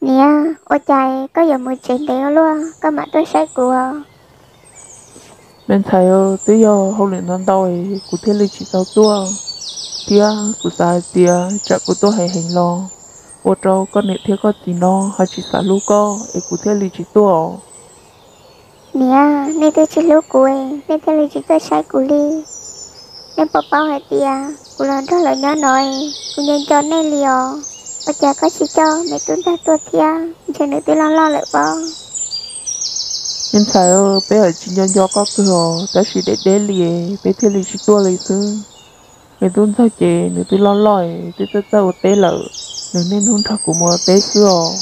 Niam, ua cas koj yuav mus tsev ntev ua luaj koj mam tuaj saib kuv? Me ntxhais, twb yog hauj lwm ntau ntau kuv thiaj li tsis tau tuaj, thiab kuv xav hais tias tsam kuv tuaj heev heev los ua rau koj niam thiab koj txiv no ho tsis xav hlub koj es kuv thiaj li tsis tuaj. Niam, nej twb tsis hlub kuv, nej thiaj li tsis tuaj saib kuv li. Nej puas paub hais tias kuv los nrog lawv nyob no, kuv nco nco nej li os. Ua cas koj tsis coj me tub ntag tuaj thiab, ntshe nws twb loj loj lawm pob. Me ntxhais, peb tsis nco nco koj kawg os, tab sis deb deb li peb thiaj li tsis tuaj li xwb. Me tub ntxawg ces nws twb loj loj, twb txawj txawj ua teb lawm, nws niaj hnub nrog kuv mus ua teb xwb os.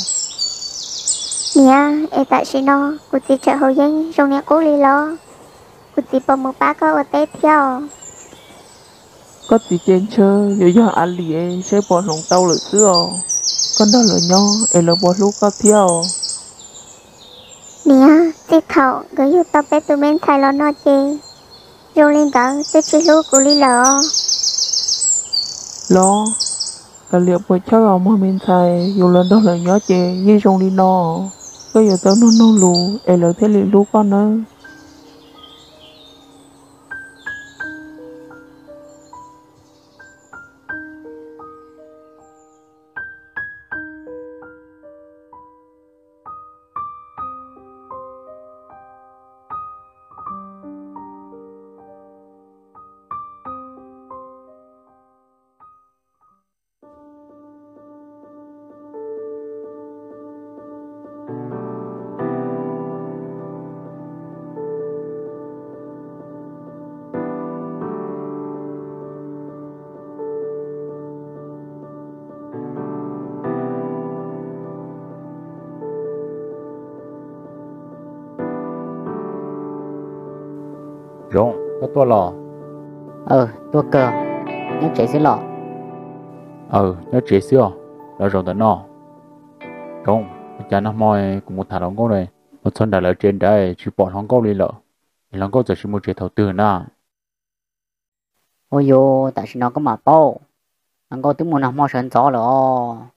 Niam, es tam sim no kuv txiv tsawm haus yeeb zoo li qub li los? Kuv txiv puas mus pab koj ua teb thiab os? Koj txiv ces ntshe yuav yog a lis saib puas hloov tau lawm xwb os. Koj nrog lawv nyob es lawv puas hlub koj thiab os? Niam, txij thaum nkawd yug tau peb tus me ntxhais los no ces zoo li nkawd twb tsis hlub kuv li lawm os. Los, kav liam puas chawj os mog me ntxhais, yus los nrog lawv nyob ces yeej zoo li no. Koj yuav tau nug nug lus es lawv thiaj li hlub koj nawb. Zoov, koj tuaj los? Aw, tuaj kawg. Nyob tsev xwb los? Aw, nyob tsev xwb os. Los zaum ntawm no. Zoov, ua cas nag hmo kuv mus tham hluas nkauj na, mus txog nram lawv tsev nrad tsis pom hluas nkauj li lawm, es hluas nkauj txawm sis mus tsev thaum twg na? Ua yus tam sim no koj mam paub, hluas nkauj twb mus nag hmo sawv ntxov lawm os.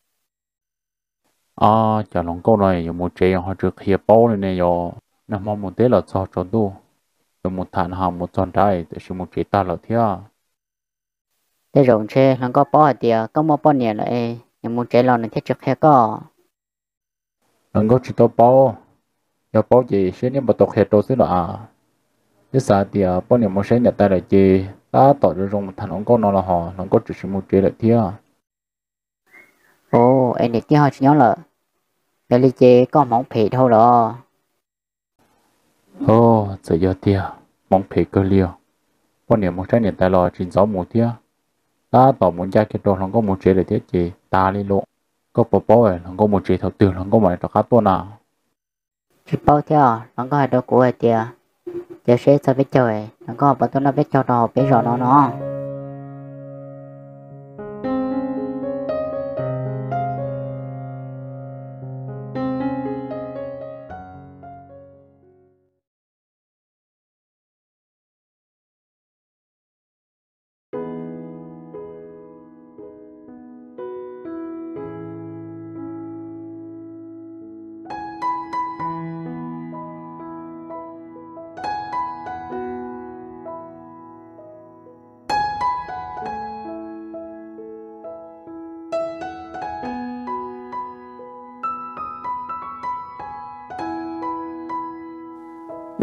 Ob, cas hluas nkauj no yuav mus tsev ho tsis qhia paub li ne yom? Nag hmo mus teb los txog tsaus ntuj, yuav mus tham no ho mus txog nrad txawm sis mus tsev tag lawm thiab. Tej zaum ntshe hluas nkauj paub hais tias koj muaj poj niam lawm es nws mus tsev los nws thiaj tsis qhia koj. Hluas nkauj tsis tau paub, yog paub ces siab niab npau taws qhia rau xwb los as. Twb xav tias poj niam mus saib niam tais lawm ces tab tom zoo zoo mus tham hluas nkauj no los ho hluas nkauj txawm sis mus tsev lawm thiab. Ua, es niam tij ho tsis nyob lawm, yog li ces koj hmoov phem dhau los? Ov, txawm yog tiag, hmoov phem kawg li os. Poj niam mus saib niam tais los tsis ntxov mus thiab, tab tom mus ncaj kiag rau hluas nkauj mus tsev lawm thiab ces tas li lauj. Koj puas paub hluas nkauj mus tsev thaum twg hluas nkauj mam rov qab tuaj na? Tsis paub thiab, hluas nkauj hais rau kuv hais tias, cia seb txog peb caug, hluas nkauj puas tuaj noj peb caug rau hauv peb zos no no.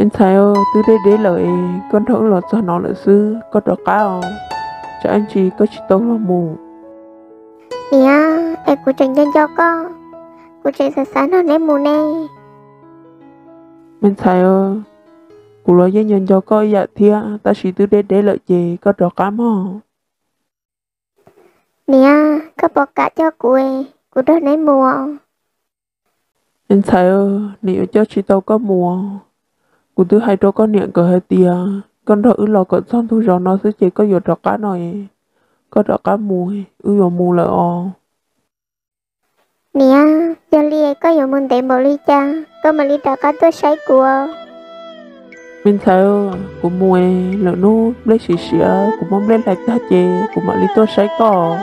Me ntxhais, twb deb deb lawm es koj nrog wb los txog no lawm xwb, koj rov qab os, tsam ib ntsis koj tsis tau luag mus. Niam, es kuv tseem nco nco koj, kuv tseem xav xav nrog neb mus ne. Me ntxhais, kuv los yeej nco nco koj ib yam thiab, tab sis twb deb deb lawm ces koj rov qab mog. Niam, koj puas kam coj kuv, kuv nrog neb mus? Me ntxhais, nws yuav coj tsis tau koj mus. Kuv twb hais rau koj niam nkawd hais tias koj nrog wb los kom txog ntug zos no xwb ces koj yuav rov qab no, koj rov qab mus, wb yuav mus lawm os. Niam, yog li koj yuav mus ntev npaum li cas koj mam li rov qab tuaj saib kuv? Me ntxhais, kuv mus es lwm hnub nplej siav siav, kuv muab nplej hlais tag ces kuv mam li tuaj saib koj.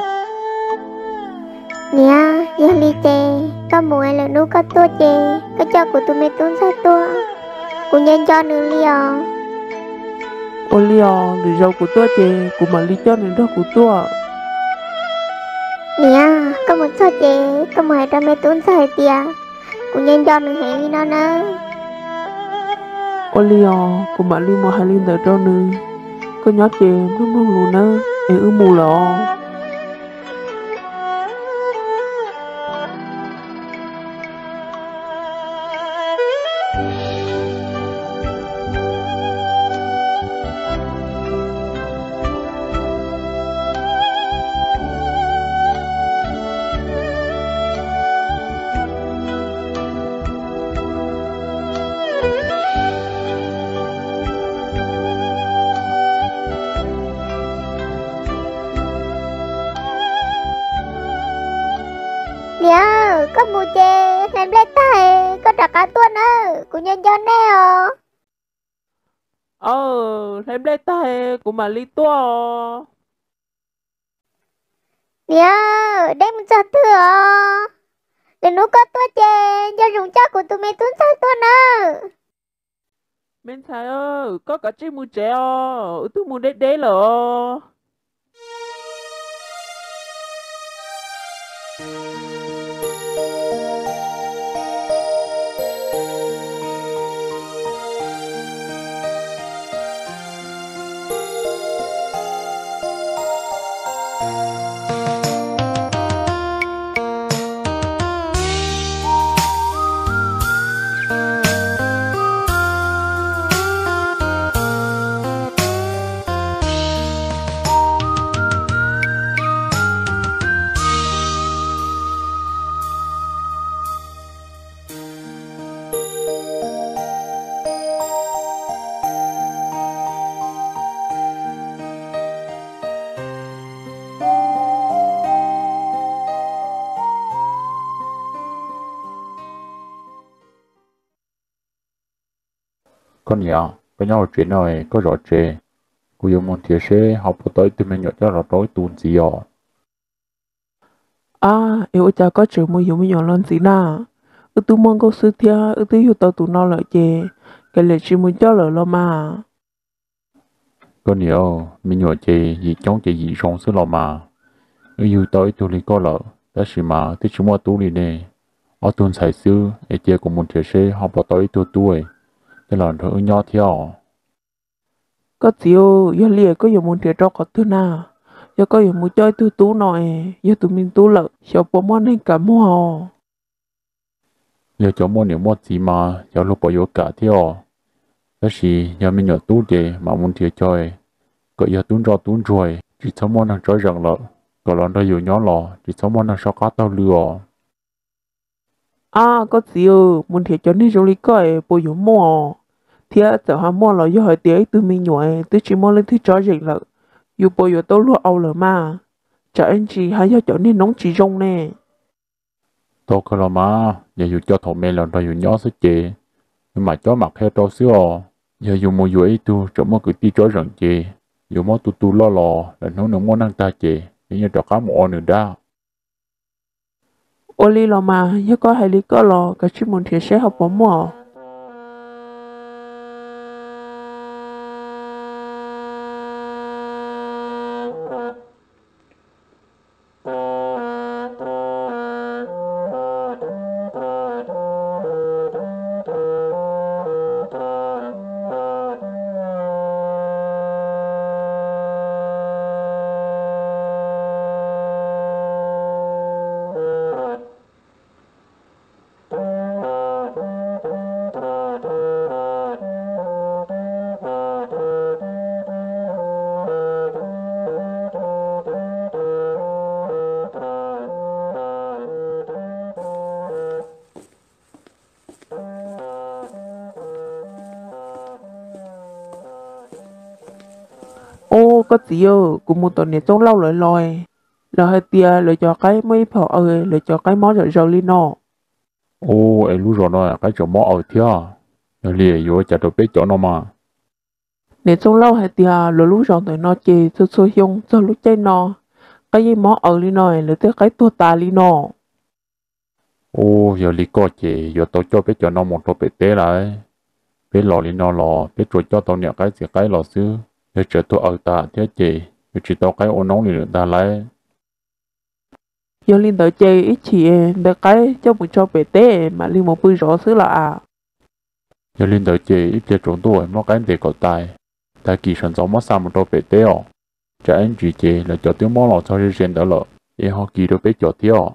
Niam, yog li ces koj mus es lwm hnub koj tuaj ces koj coj kuv tus me tub ntxawg tuaj, kuv nco nco nws li os. Ua li os, lwm zaus kuv tuaj ces kuv mam li coj nws nrog kuv tuaj. Niam, koj mus txog ces koj mus hais rau me tub ntxawg hais tias kuv nco nco nws heev li no nawb. Ua li os, kuv mam li mus hais li ntawd rau nws. Koj nyob ces mloog mloog lus nawb, es wb mus lawm os. Niam, koj mus ces hlais nplej tag koj rov qab tuaj nawb, kuv nco nco nej os. Aw, hlais nplej tag kuv mam li tuaj os. Niam, deb mus txog twg os? Lwm hnub koj tuaj ces nco ntsoov coj kuv tus me tub ntxawg tuaj nawb. Me ntxhais, koj kav tsij mus tsev os, wb twb mus deb deb lawm os. Koj niam, koj nyob hauv tsev no, koj zov tsev, kuv yuav mus nrhiav seb ho puas tau ib tug me nyuam coj los rau wb tu ntxiv os. Ab, es ua cas koj tseem mus yug me nyuam los ntxiv na? Wb twb muaj nkauj xwb thiab wb twb yug tau tus no lawm ces kav liam tsis mus coj lawm los mas. Koj niam, me nyuam ces yim coob ces yim zoo xwb los mas. Wb yug tau ib tug li koj lawm tab sis mas twb tsis muaj tub li ne. Ob tug ntxhais xwb es cia kuv mus nrhiav seb ho puas tau ib tug tub coj los nrog wb nyob thiab os. Koj txiv, yog li koj yuav mus nrhiav rau qhov twg na? Yog koj yuav mus coj ib tug tub no es yog tus me tub lawm xyov puas muaj neeg kam muag os. Yog cov muaj niam muaj txiv mas xyov luag puas yuav kam thiab os. Tab sis yog me nyuam tub ces mam mus nrhiav cov kom yog tub ntsoj tub ntsuag tsis txhob muaj neeg tsob zeem lawm, kom los nrog yus nyob los tsis txhob muaj neeg soj qab taug lw os. Ab, koj txiv, mus nrhiav cov neeg zoo li koj es puas yuav muaj os? Thiab txawm ho muaj los yog hais tias ib tug me nyuam twb tsis muaj leej twg tsob zeem lawm, yus puas yuav tau luag au lawm mas? Tsam ib ntsis ho yog cov niag noob tsis zoo ne. Tau kawg los mas, yog yus coj thaum me los nrog yus nyob xwb ces yus mam cob mam qhia rau xwb os. Yog yus mus yuav ib tug tseem muaj kwv tij tsob zeem ces yus muab tu tu loj los lawm hnub nws muaj neeg tag ces yus yeej rov qab mus ua nws dab. Ua li los mas, yog koj hais li koj los kav tsij mus nrhiav seb ho puas muaj. Koj txiv, kuv mus tom niam Txooj Lauj lawv los, lawv hais tias lawv cov qaib muaj ib phaum aws, lawv cov qaib mob zom zaws li no. Ua, es lub zos no qaib tseem mob aws thiab, yog li yuav ua cas rau peb cov no mas? Niam Txooj Lauj hais tias lawv lub zos ntawm no ces txhua txhua xyoo txog lub caij no, qaib yeej mob aws li no, lawv tej qaib tuag tas li no. Ua, yog li koj ces yuav tau coj peb cov no mus rau pem teb lawm. Peb los li no los peb tsuas coj tau niam qaib txiv qaib los xwb, yog tseem tuag aws tas thiab ces yuav tsis tau qaib ua noob li lawm ntag lauj. Yog li ntawd ces ib chim ntes qaib coj mus tso pem teb mam li mus pw zov xwb los as. Yog li ntawd ces ib pliag tsaus ntuj muab qaib ntes kom tas, tag kis sawv ntxov muab xa mus rau pem teb os. Tsam ib ntsis ces lawv cov twb mob los txog ze ze ntawd lawm es ho kis rau peb cov thiab os.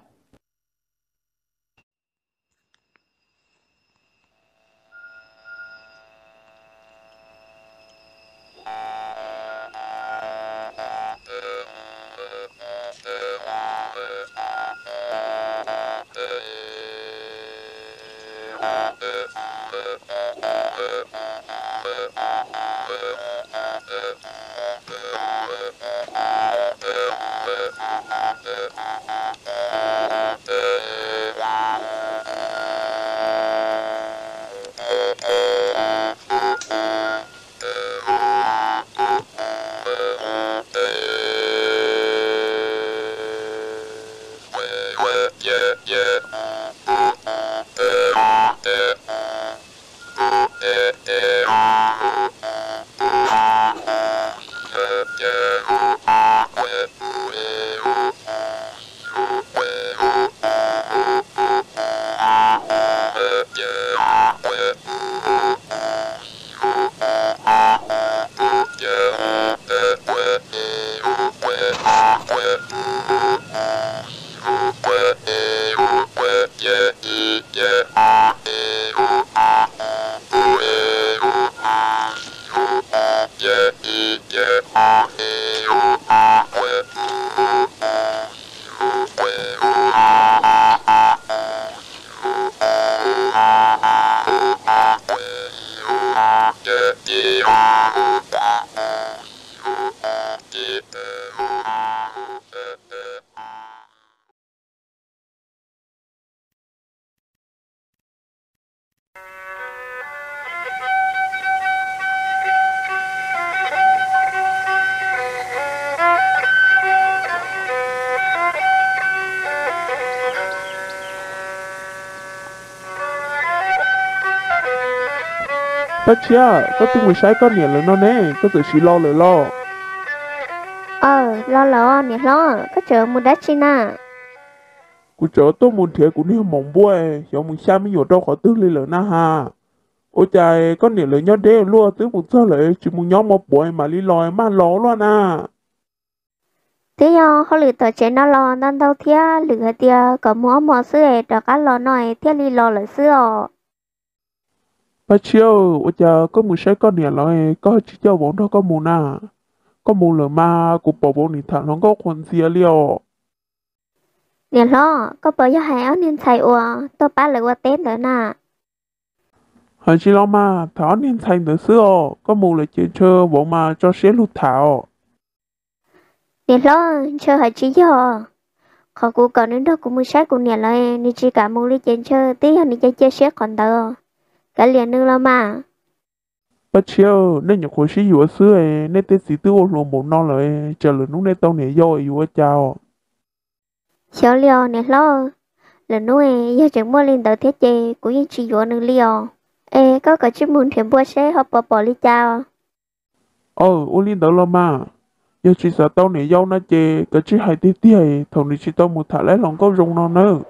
Paj Tshiab, koj twb mus saib koj niam lawv no ne, koj txawm sim los lawm los? Aw, los lawm niam hlob, koj tseem mus dab tsi na? Kuv tseem tuaj mus nrhiav kuv niag maum npua, xyov mus xya me nyuam rau qhov twg li lawm na has. Ua cas koj niam lawv nyob deb luaj, twb mus txog lawm tsis mus nyob mov puav mam li los maj los luaj na? Twb yog hauj lwm tom tsev no los ntau ntau thiab, lwm hais tias kom mus ob hmo xwb es rov qab los no es thiaj li los lawm xwb os. Paj Tshiab, ua cas koj mus saib koj niam lawv koj tsis coj vauv nrog koj mus na? Koj mus lawm mas kuv pom vauv nim tham hluas nkauj qhuas ntxias li os. Niam hlob, koj puas yog hais ob niag ntxhais uas tuaj pab lawv ua teb ntawd na? Hais tsis los mas tham ob niag ntxhais ntawd xwb os, koj mus lawm ces ntshe vauv mas tso siab lug tham os. Niam hlob, ntshe hais tsis yog. Qhov kuv kom nws nrog kuv mus saib kuv niam lawv nws tsis kam mus li ces ntshe twb yog nws cia cia siab qhov ntawd. Kav liam nws los mas. Paj Tshiab, nej nyuam qhuav sib yuav xwb, nej tej txiv twb ua hluas npaum no lawm, tsam lwm hnub nej tau niam yau yuav ua cas os? Xyov li os niam hlob, lwm hnub yog tseem muaj li ntawd thiab ces kuv yeej tsis yuav nws li os. Es koj kav tsij mus nrhiav npua seb ho puas pom li cas os. Aw, ua li ntawd los mas, yog tsis xav tau niam yau no ces kav tsij hais tiag tiag thaum nws tsis tau mus tham lawv hluas nkauj zoo no nawb.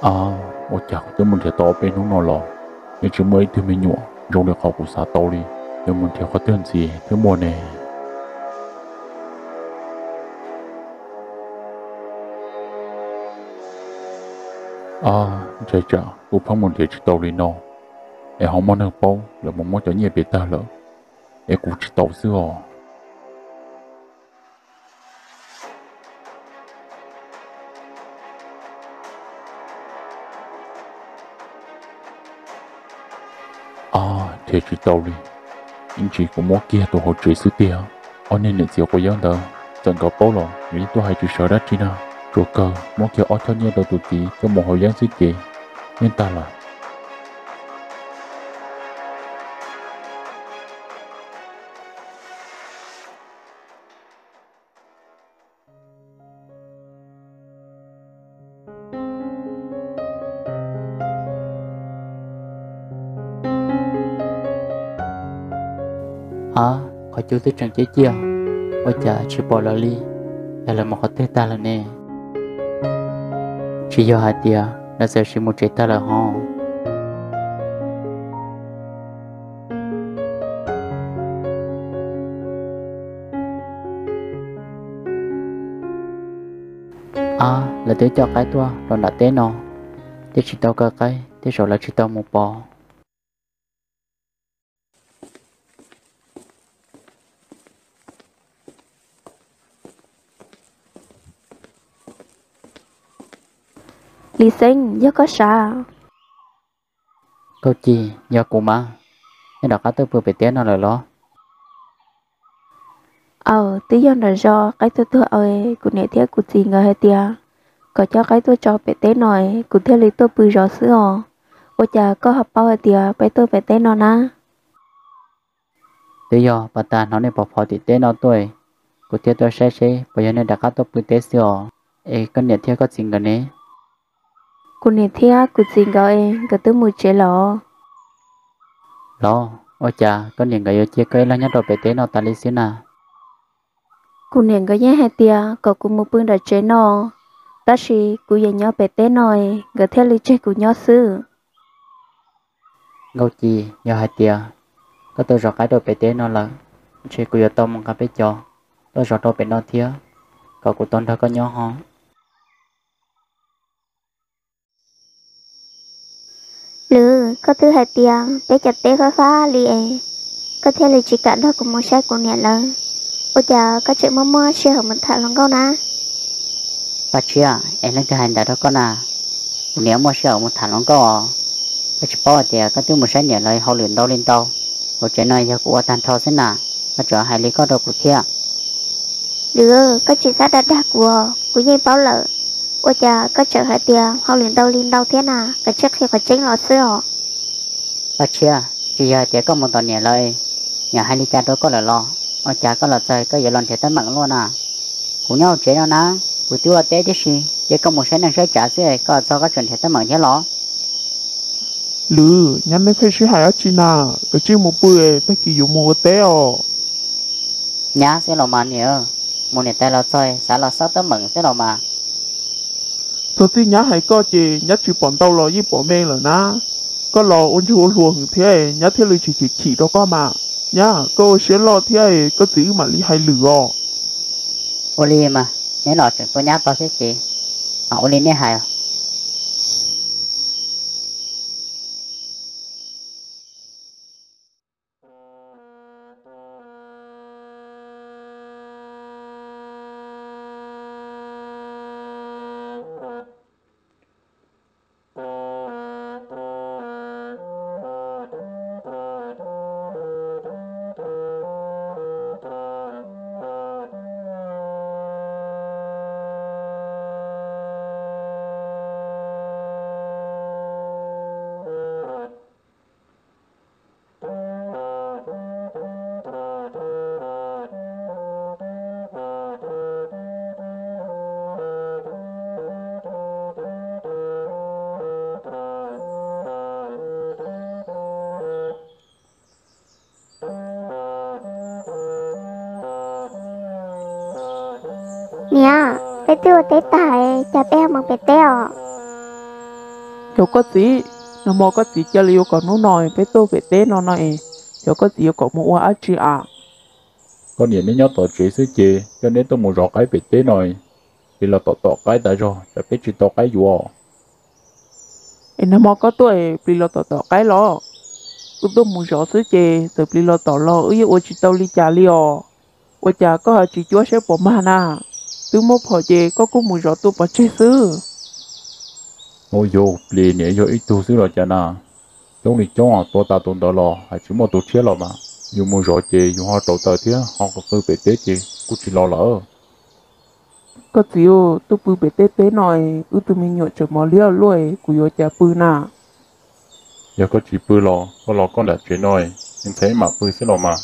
Ab, ua cas kuv twb mus nrhiav tau ob peb hnub no los yeej tsis muaj ib tug me nyuam zoo li qhov kuv xav tau li? Yuav mus nrhiav qhov twg ntxiv thiaj muaj ne? Ab, ntshai tsam kuv pheej mus nrhiav tsis tau li no, es ho muaj neeg paub lawv mus muab cov nyiaj pem tag lawm, es kuv tsis tau xwb os. Ab, nrhiav tsis tau li, ib ntsis kuv muab kiag tus hauv tsev xwb tiag. Ob niag niam txiv quav yab ntawd txawm nkawd paub los nkawd yeej tuaj hais tsis sawv dab tsi na. Tsuas kawg muab kiag ob choj nyiaj rau tus txiv coj mus hauv yeeb xwb ces yeej tag lawm. Ab, qhov cub twb tseem ciaj ciaj, ua cas tsis pom lawv li? Yog lawv mus qhov twg tag lawm ne? Tsis yog hais tias lawv txawm sim mus tsev tag lawm hos? Ab, lawv twb coj qaib tuaj rau nram teb no, twb tsis tau kaw qaib, tej zaum lawv tsis tau mus pov. Lis Xeeb, yog koj sav? Nkauj Ci, yog kuv mas. Nej rov qab tuaj pw pem teb no lawm los? Aws, twb yog nram zos qaib tuag tuag es kuv niam thiab kuv txiv nkawd hais tias kom coj qaib tuaj tso pem teb no es kuv thiaj li tuaj pw zov xwb os. Ua cas koj ho paub hais tias peb tuaj pem teb no na? Twb yog pas tas hnov nej pov phov tim teb no tuaj, kuv thiaj tuaj saib seb puas yog nej rov qab tuaj pw teb xwb os. Es koj niam thiab koj txiv nkawd ne? Kuv niam thiab kuv txiv nkawd es nkawd twb mus tsev lawm. Los, ua cas koj niam nkawd yuav cia koj ib leeg nyob rau pem teb no tas li xwb na? Kuv niam nkawd yeej hais tias kom kuv mus pw nram tsev no, tab sis kuv yeej nyob pem teb no es nkawd thiaj li tseg kuv nyob xwb. Nkauj Ci, yog hais tias koj tuaj zov qaib rau pem teb no lawm, ntshe kuv yuav tau mus nqa peb cov tuaj zov rau pem no thiab, kom kuv tau nrog koj nyob ho. Lwm, koj twb hais tias peb cov teb fab fab li es koj thiaj li tsis kam nrog kuv mus saib kuv niam lawv. Ua cas koj tseem muaj muaj sij hawm mus tham hluas nkauj na? Paj Tshiab, es leej twg hais ntawd rau koj na? Kuv niam muaj sij hawm mus tham hluas nkauj os. Koj tsis paub hais tias koj twb mus saib niam lawv hauj lwm ntau li ntau, hauv tsev no yog kuv ua tag nrho xwb na, koj tseem hais li koj rau kuv thiab. Lwm, koj tsis txhob dag dag kuv os, kuv yeej paub lawm. Ua cas koj tseem hais tias hauj lwm ntau li ntau thiab na, koj tsis qhia qhov tseeb los xwb os. Paj Tshiab, tsis yog hais tias koj mus tom niam lawv, niam hais li cas rau koj lawm los? Ua cas koj los txog koj yuav los nrhiav teeb meem luaj na? Kuv nyob hauv tsev no na, kuv twb ua teb tib si, cia koj mus saib neej saib tsav xwb, koj los txog koj tseem nrhiav teeb meem thiab los? Lwm, nyab, nej pheej sib hais dab tsi na? Kav tsij mus pw, tag kis yuav mus ua teb os. Nyab xwb los mas niam, mus niam tais los txog xav los xauj teeb meem xwb los mas. Txog txij nyab hais koj ces nyab tsis pom ntau los yeej pom me lawm na. Koj los ua ntsuag ua hlua heev thiab, nyab thiaj li tsis chim chim rau koj mas. Nyab, koj ua siab loj thiab, koj txiv wb mam li hais lwm os. Ua li mas, neb los tseem tua nyab tau thiab ces mam ua li nej hais. Niam, peb twb ua teb tag, cas peb ho mus pem teb os? Cov koj txiv, nag hmo koj txiv cia li yuav kom hnub no peb tuaj pem teb no no es, cov koj txiv yuav kom mus ua dab tsi a? Koj niam neb nyob tom tsev xwb ces coj neb tuaj mus zov qaib pem teb no, plis los tom tom qaib tas zog tsam peb tsis tau qaib yuav. Es nag hmo koj tuaj es plis los tom tom qaib los? Wb tuaj mus zov xwb ces txawm plis los tom los wb yeej ua tsis tau li cas li os. Ua cas koj ho tsis cuab saib puas mag na? Twb muab phom ces koj kuj mus zov tua pov tseg xwb. Ua yog plis niam yog ib tug xwb los cas na? Coob li coob tua tas tus ntawd los hais tsis muaj tus tshiab los mas, yus mus zov ces yus ho rauv taws thiab ho qw pem teb ces kuj tsis los lawm. Koj txiv, tuaj pw pem tej teb no, wb tus me nyuam tseem mos liab luaj, kuv yuav cas pw na? Yog koj tsis pw los koj los koj nram tsev no, ntxhais mam pw xwb los mas.